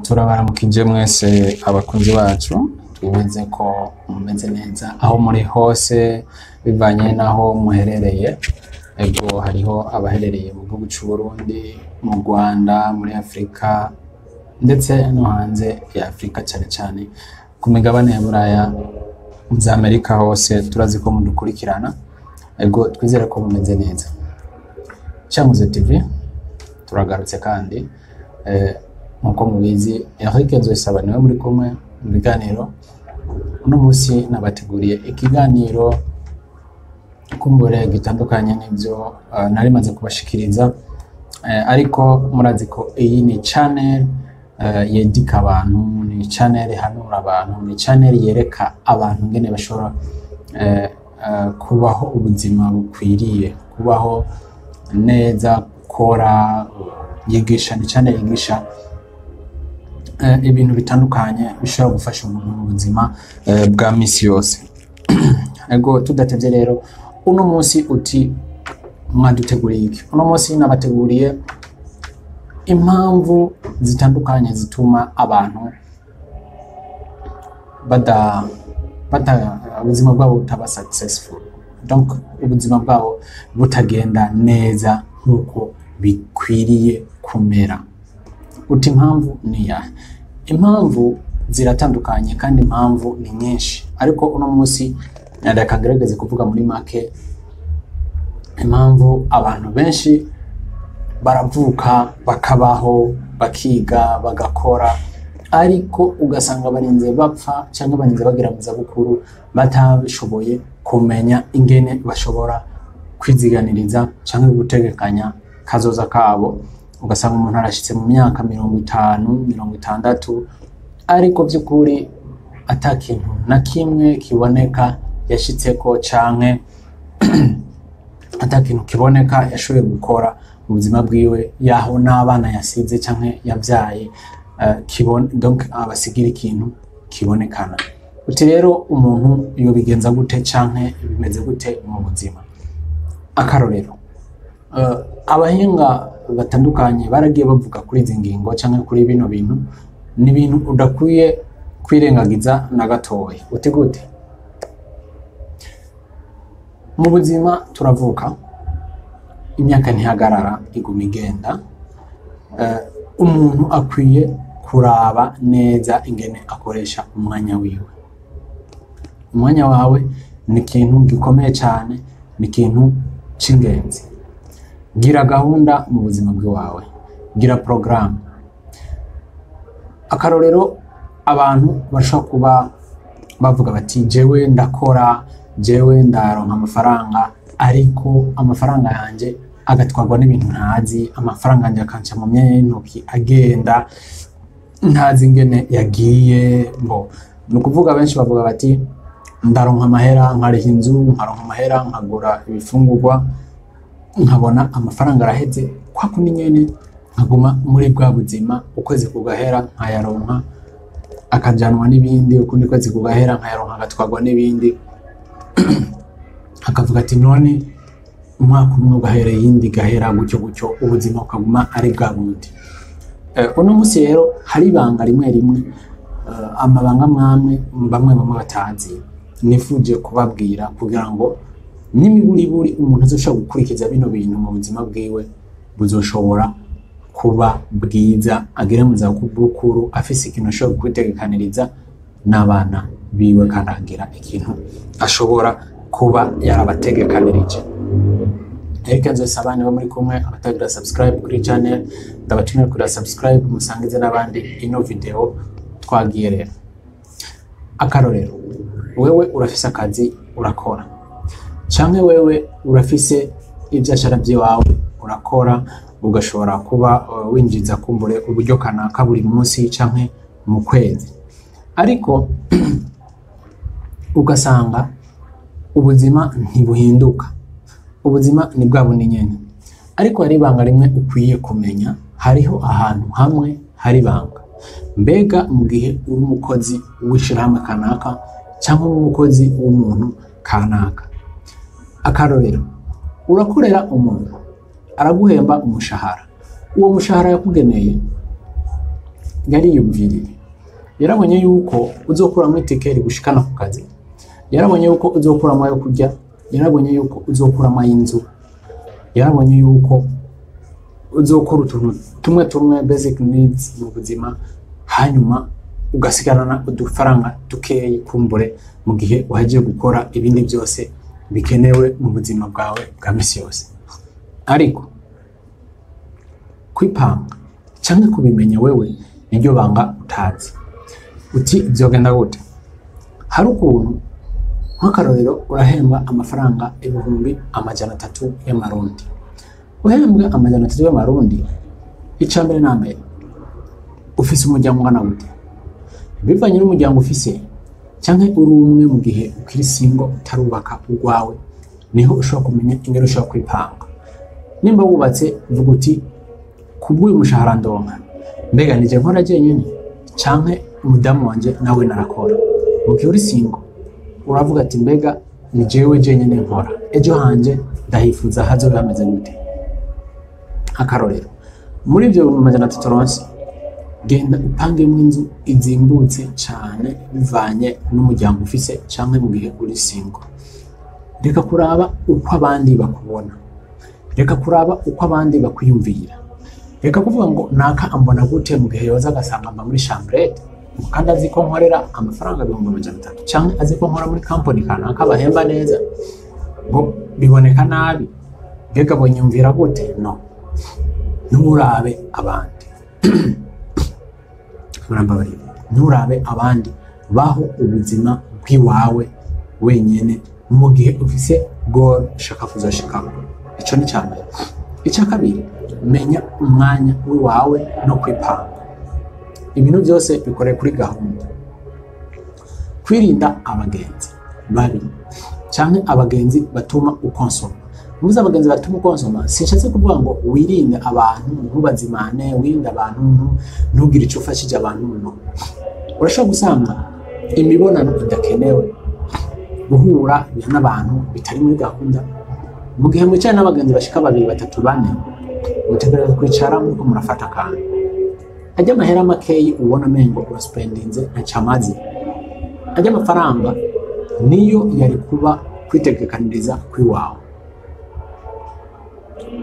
Turabaramukije mwese abakunzi bacu, twibaze ko mumeze neza aho muri hose bivanye n'aho muherereye. Ego, hariho abaherereye mu gihugu c'u Burundi, mu Rwanda, muri Afrika ndetse no hanze ya Afrika, cane cane ku migabane ya Buraya, za Amerika hose turazi ko mudukurikirana. Ego, twizere ko mumeze neza. Cankuzo TV turagarutse kandi nkuko mubizi, Eric Nzoyisaba niwe muri kumwe mu biganiro. Uno munsi nabateguriye ikiganiro kumbure gitandukanye n'ivyo nari maze kubashikiriza, ariko murazi ko iyi ni channel yedika abantu, ni channel ihanura abantu, ni channel yereka abantu ingene bashobora kubaho ubuzima bukwiriye, kubaho neza, gukora, yigisha, ni channel yigisha ibintu bitandukanye bishobora gufasha umuntu mu buzima bwa misi yose. Ego, tudatevye rero, uno munsi uti mwaduteguriye iki? Uno munsi nabateguriye impamvu zitandukanye zituma abantu bada bata ubuzima bwabo butaba successful, donc ubuzima bwabo butagenda neza nk'uko bikwiriye kumera. Uti impamvu ni iyahe? Impamvu ziratandukanye kandi impamvu ni nyinshi, ariko uno munsi reka ngerageze kuvuga muri make impamvu abantu benshi baravuka, bakabaho, bakiga, bagakora, ariko ugasanga barinze bapfa cyangwa barinze bagera mu zabukuru batashoboye kumenya ingene bashobora kwiziganiriza cyangwa gutegekanya kazoza kabo. Ugasanga umuntu arashitse mu myaka 50, 60, ariko by'ukuri ata kintu na kimwe kiboneka yashitseko canke ata kintu kiboneka yashoboye gukora mu buzima bwiwe, yaho n'abana yasize canke yabyaye donc abasigira ikintu kibonekana. Uti rero umuntu yobigenza gute canke bimeze gute mu buzima? Akarorero, abahinga batandukanye baragiye bavuga kuri izi ngingo canke kuri bino bintu. Ni ibintu udakwiye kwirengagiza na gatoya. Uti gute? Mu buzima turavuka, imyaka ntihagarara, iguma igenda. Umuntu akwiye kuraba neza ingene akoresha umwanya wiwe. Umwanya wawe ni ikintu gikomeye cyane, ni ikintu c'ingenzi. Gira gahunda mu buzima bwawe, gira porogaramu. Akarorero, abantu bashobora kuba bavuga bati: "Jewe ndakora, jewe ndaronka amafaranga, ariko amafaranga yanjye agatwarwa n'ibintu ntazi, amafaranga yanjye akanca mu myanya y'intoki, agenda ntazi ingene yagiye." Ngo ni ukuvuga benshi bavuga bati: "Ndaronka amahera nkariha inzu, nkaronka amahera nkagura ibifungurwa, nkabona amafaranga araheze kwa kundi nyene, nkaguma muri bwa buzima, ukwezi kugahera nkayaronka akajanwa n'ibindi, ukundi kwezi kugahera nkayaronka agatwarwa n'ibindi." Akavuga ati: "None umwaka umwe ugahera, iyindi igahera, gutyo gutyo, ubuzima bukaguma ari bwa bundi." Uno munsi rero hari ibanga rimwe rimwe, amabanga mwamwe bamwe bamwe batazi, nifuje kubabwira kugira ngo n'imiburiburi umuntu azoshobora gukurikiza bino bintu mu buzima bwiwe buzoshobora kuba bwiza, agere mu zabukuru afise ikintu ashobora kwitegekaniriza n'abana biwe, kandi akagira ikintu ashobora kuba yarabategekanirije. Eric Nzoyisaba niba muri kumwe. Abatagira subscribe kuri channel, ndabatumira kugira subscribe, musangize n'abandi ino video. Twagiye rero. Akarorero, wewe urafise akazi urakora, canke wewe urafise ivyashara vyiwawe urakora, ugashobora kuba winjiza kumbure uburyo kanaka buri munsi canke mu kwezi, ariko ugasanga ubuzima ntibuhinduka, ubuzima ni bwa bundi nyene. Ariko hari ibanga rimwe ukwiye kumenya, hariho ahantu hamwe hari ibanga. Mbega mu gihe uri umukozi w'ishirahamwe kanaka cyangwa uri umukozi w'umuntu kanaka, akarorero, urakorera umuntu, araguhemba umushahara, uwo mushahara yakugeneye Yariyumviriye, yarabonye yuko uzokuramo itike rigushikana ku kazi, yarabonye yuko uzokuramo ayo kurya, yarabonye yuko uzokuramo ay'inzu, yarabonye yuko uzokora utuntu tumwe tumwe, basic needs mu buzima, hanyuma ugasigarana udufaranga dukeyi kumbure mu gihe uhagiye gukora ibindi byose bikenewe mu buzima bwawe bwa misi yose. Ariko kwipanga canke kubimenya wewe niryo banga utazi. Uti byogenda gute? Hari ukuntu, nk'akarorero, urahembwa amafaranga 300,000 y'amarundi. Uhembwa 300 y'amarundi, icya mbere na mbere, ufise umuryango ungana gute? Bivanye n'umuryango ufise canke uri umwe, mu gihe ukiri single utarubaka urwawe, niho ushobora kumenya ingene ushobora kwipanga. Nimba wubatse, uvuga uti: "Kubw'uyu mushahara ndonka, mbega nije nkora jenyene canke umudamu wanje nawe narakora?" Mu gihe uri single, uravuga ati: "Mbega ni jewe jenyene nkora? Ejo hanje ndahifuza hazobe hameze gute?" Akarorero, muri ibyo 300 uronse, genda upangemo inzu izimbutse cane bivanye n'umuryango ufise canke mu gihe uri single. Reka kuraba uko abandi bakubona, reka kuraba uko abandi bakwiyumvira, reka kuvuga ngo naka ambona gute mu gihe yoza agasanga mba muri chambrette kandi azi ko nkorera amafaranga 300,000, canke azi ko nkora muri company kanaka bahemba neza, ngo biboneka nabi, mbega bonyumvira gute? No, nturabe abandi, murambabarira, nturabe abandi. Baho ubuzima bw'iwawe wenyene mu gihe ufise goal ushaka kuzoshikako. Ico ni icya mbere. Icya kabiri, menya umwanya w'iwawe no kwipanga. Ibintu byose bikoreye kuri gahunda. Kwirinda abagenzi babi canke abagenzi batuma ukonsoma. Muze abagenzi batuma ukonsoma, sinshatse kuvuga ngo wirinde abantu, ntubazimane, wirinde abantu, ntugire ico ufashije abantu. No, urashobora gusanga imibonano idakenewe, guhura n'abantu bitari muri gahunda. Mu gihe mwicaye n'abagenzi bashika babiri, batatu, bane, mutegerezwa kwicara muriko murafata akantu. Ajya amahera makeyi ubona amengo uraspendinze ntacamaze, ajya amafaranga niyo yari kuba kwitegekaniriza kw'iwawe.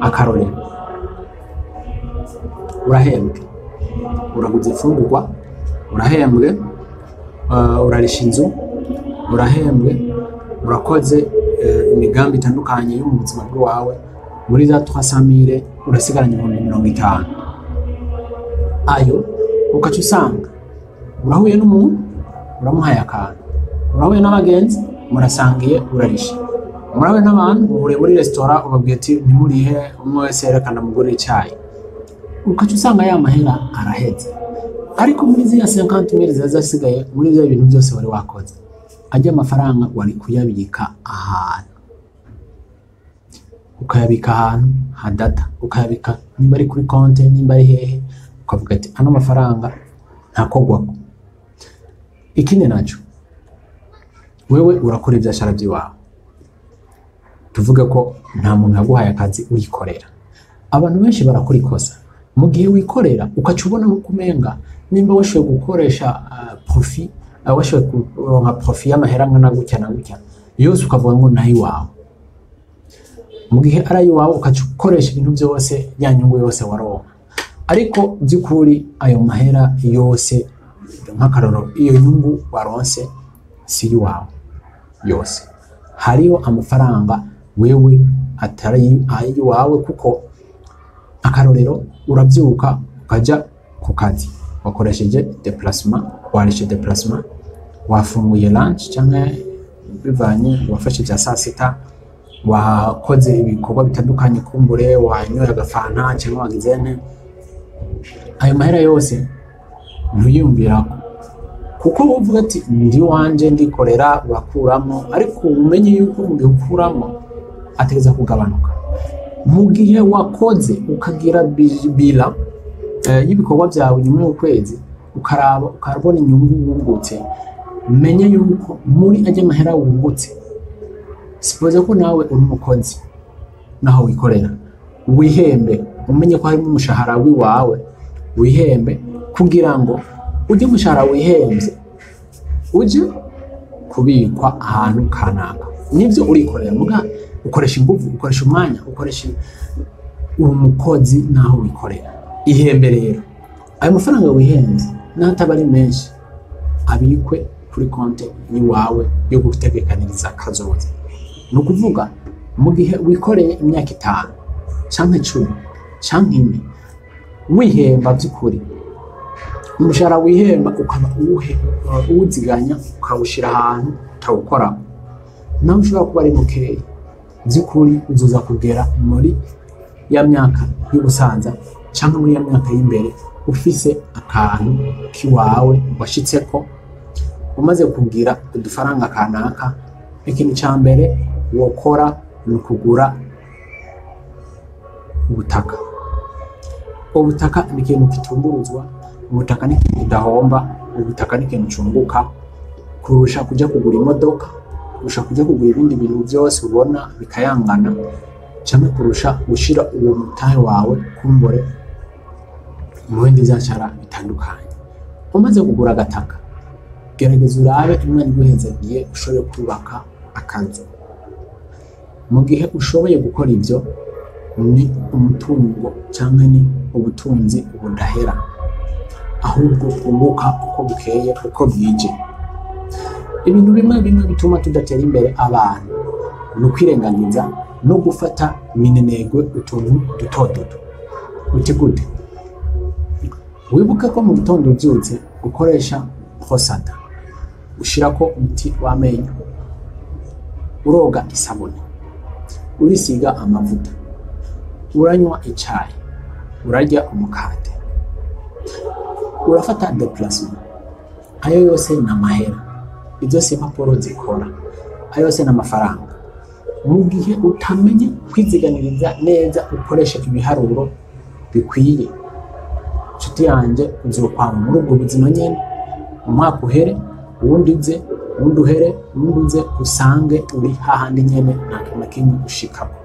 Akarorero, urahembwe, uraguze imfungurwa, urahembwe, urarisha inzu, urahembwe, urakoze imigambi itandukanye yo mu buzima bw'iwawe. Muri za 300,000 urasigaranye 50,000. Ayo ukaca usanga urahuye n'umuntu, uramuhaye akantu, urahuye n'abagenzi murasangiye, urarisha, murahuye n'abantu muhuriye muri resitora, ubabwiye ati ntimurihe, umwe wese yerekana mugurire icyayi, ukaca usanga ya mahera araheze. Ariko muri ziriya 50,000 ziba zasigaye muri bya bintu byose wari wakoze, ajya amafaranga wari kuyabika ahantu, ukayabika ahantu hadata, ukayabika nimba ari kuri konte, nimba ari hehe, ukavuga ati ano mafaranga ntakogwako. Ikindi naco, wewe urakora ivyashara by'iwawe, tuvuge ko nta muntu yaguhaye akazi, urikorera. Abantu benshi barakora ikosa: mu gihe wikorera, ukaca ubona nko kumenga nimba washoboye gukoresha profit, washoboye kuronka profit y'amahera angana gutya na gutya yose, ukavuga ngo nayo iwawe. Mu gihe ari ayiwawe, ukaca ukoresha ibintu byose, ya nyungu yose waronka. Ariko by'ukuri ayo mahera yose, nk'akarorero, iyo nyungu waronse si iwawe yose. Hariho amafaranga wewe atari ayiwawe, kuko akarorero, urabyuka ukaja ku kazi, wakoresheje déplacement, warishe déplacement, wafunguye lunch cyangwa bivanye wafashe bya saa sita, wakoze ibikorwa bitandukanye, kumbure wanyoye agafanta cyangwa wagize nte. Ayo mahera yose ntuyiyumvirako, kuko uvuga ati ndi wanje, ndikorera. Urakuramo, ariko umenye yuko mu gihe ukuramo ategeza kugabanuka. Mu gihe wakoze ukagira bilan y'ibikorwa byawe nyuma y'ukwezi, ukaraba ukabona inyungu wungutse, menye yuko muri ajya mahera wungutse, suppose ko nawe uri umukozi naho wikorera, wihembe, umenye ko harimo umushahara w'iwawe, wihembe. Kugira ngo ujye umushahara wihembye uje kubikwa ahantu kanaka. Nibyo, urikorera, muga ukoresha ingufu, ukoresha umwanya, ukoresha uri umukozi naho wikorera. Ihembe rero ayo mafaranga wihembye, naho ataba ari menshi, abikwe kuri konti y'iwawe yo gutegekaniriza kazoza. Ni ukuvuga, mu gihe wikoreye imyaka 5 canke 10 canke 4 wihemba, by'ukuri umushahara wihemba ukaba uwuziganya, ukawushyira ahantu utawukoramo, nawe ushobora kuba ari mukeya, by'ukuri uzoza kugera muri ya myaka y'ubusaza cyangwa muri ya myaka y'imbere ufise akantu k'iwawe washitseko, umaze kugira udufaranga kanaka. Ikintu cya mbere wokora ni ukugura ubutaka. Ubutaka ni ikintu kitunguruzwa, ubutaka ni ikintu kidahomba, ubutaka ni ikintu cunguka kurusha kujya kugura imodoka, kurusha kujya kugura ibindi bintu byose ubona bikayangana, cyangwa kurusha gushyira uwo mutahe wawe kumbure mu bindi byacara bitandukanye. Umaze kugura agataka, gerageza urabe Imana iguhezagiye ushobore kubaka akazu. Mu gihe ushoboye gukora ibyo, ni umutungo cyangwa ni ubutunzi budahera, ahubwo bwunguka uko bukeye uko bwije. Ibintu bimwe bimwe bituma tudatera imbere abantu ni ukwirengagiza no gufata minenegwe utuntu duto duto. Uti gute? Wibuke ko mu gitondo ubyutse ukoresha brosse à dents, ushirako umuti w'amenyo, uroga isabune, urisiga amavuta, uranywa icayi, urarya umukate, urafata déplacement. Ayo yose ni amahera, izo si impapuro zikora, ayo yose ni amafaranga. Mu gihe utamenye kwiziganiriza neza, ukoresha ibiharuro bikwiye, nshuti yanjye, uzokwama muri ubwo buzima nyene. Umwaka uhere, uwundi uze, uwundi uhere, uwundi uze, usange uri hahandi nyene, nta kintu na kimwe ushikako.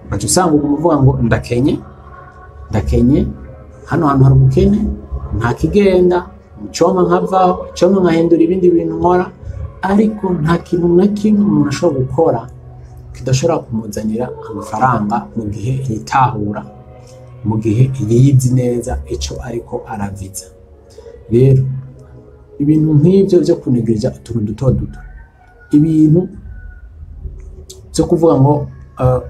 Ugaca usanga uguma uvuga ngo ndakenye, ndakenye, hano hantu hari ubukene, nta kigenda, icoma nkavaho, icoma nkahindura ibindi bintu nkora. Ariko nta kintu na kimwe umuntu ashobora gukora kidashobora kumuzanira amafaranga mu gihe yitahura, mu gihe yiyizi neza ico ariko araviza. Rero ibintu nk'ibyo byo kunegirija utuntu duto duto, ibintu byo kuvuga ngo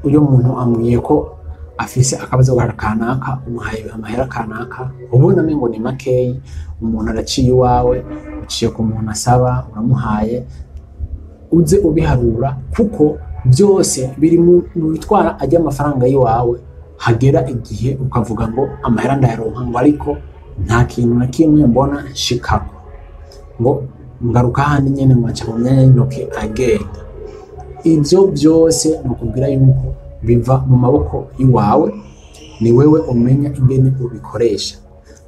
uyu muntu ambwiye ko afise akabazo kanaka, umuhaye amahera kanaka, ubona ngo ni makeyi, umuntu araciye iwawe, uciye ku muntu asaba, uramuhaye, uze ubiharura, kuko byose biri mu bitwara ajya amafaranga y'iwawe. Hagera igihe ukavuga ngo amahera ndayaronka, ngo ariko nta kintu na kimwe mbona nshikako, ngo ngaruka handi nyene nkaca mu myanya y'intoke agenda. Ibyo byose ni ukubwira yuko biva mu maboko y'iwawe, ni wewe umenya ingene ubikoresha.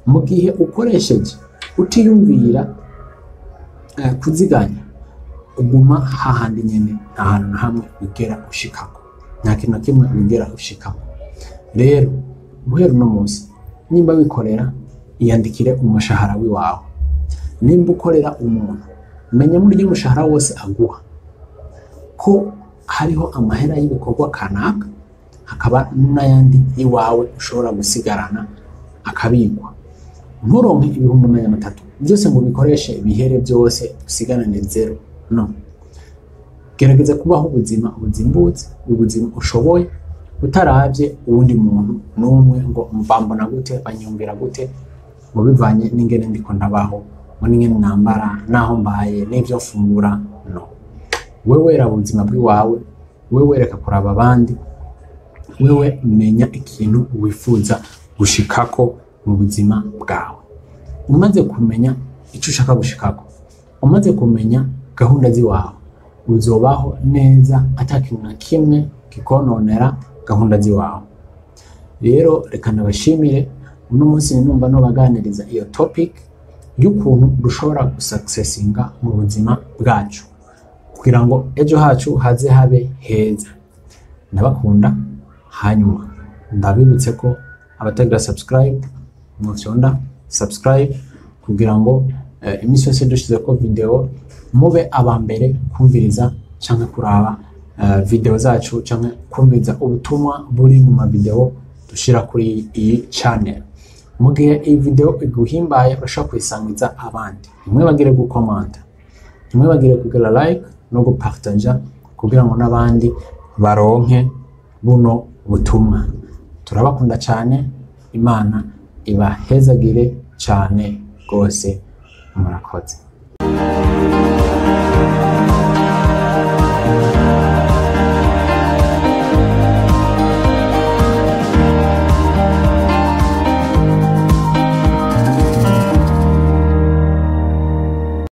Mu gihe ukoresheje utiyumvira kuziganya, uguma hahandi nyene, nta hantu na hamwe wigera ushikako, nta kintu na kimwe wigera ushikako. Rero guhera uno munsi, nimba wikorera, iyandikire umushahara w'iwawe. Nimba ukorera umuntu, menya muri ryo mushahara wose aguha ko hariho amahera y'ibikorwa kanaka, hakaba n'ayandi y'iwawe ushobora gusigarana akabikwa. Nturonke 300,000 byose ngo ubikoreshe bihere byose, usigarane zéro. No gerageza kubaho ubuzima buzimbutse, ubuzima ushoboye, utaravye uwundi muntu n'umwe ngo mbambona gute, banyumvira gute, ngo bivanye n'ingene ndiko ndabaho, ngo n'ingene nambara, n'aho mbaye, n'ivyo mfungura. No, wewe raba ubuzima bw'iwawe, wewe reka kuraba abandi, wewe menya ikintu wifuza gushikako mu buzima bwawe. Umaze kumenya icyo ushaka gushikako, umaze kumenya gahunda z'iwawe, uzobaho neza ata kintu na kimwe kikononera gahunda z'iwawe. Rero reka ndabashimire. Uno munsi numva nobaganiriza iyo topic y'ukuntu dushobora gusuccessinga mu buzima bwacu kugira ngo ejo hacu haze habe heza. Ndabakunda. Hanyuma ndabibutse ko abatagira subscribe mwofyonda. subscribe kugira ngo iminsi yose dushize ko video mube aba mbere kumviriza canke kuraba video zacu canke kumviriza ubutumwa buri mu mavideo dushira kuri iyi channel. Mu gihe iyi video iguhimbaye, urashobora kuyisangiza abandi. Ntimwibagire gukomanda, ntimwibagire kugira like no gupartaja kugira ngo n'abandi baronke buno butumwa. Turabakunda cyane, Imana ibahezagire cyane rwose. Murakoze.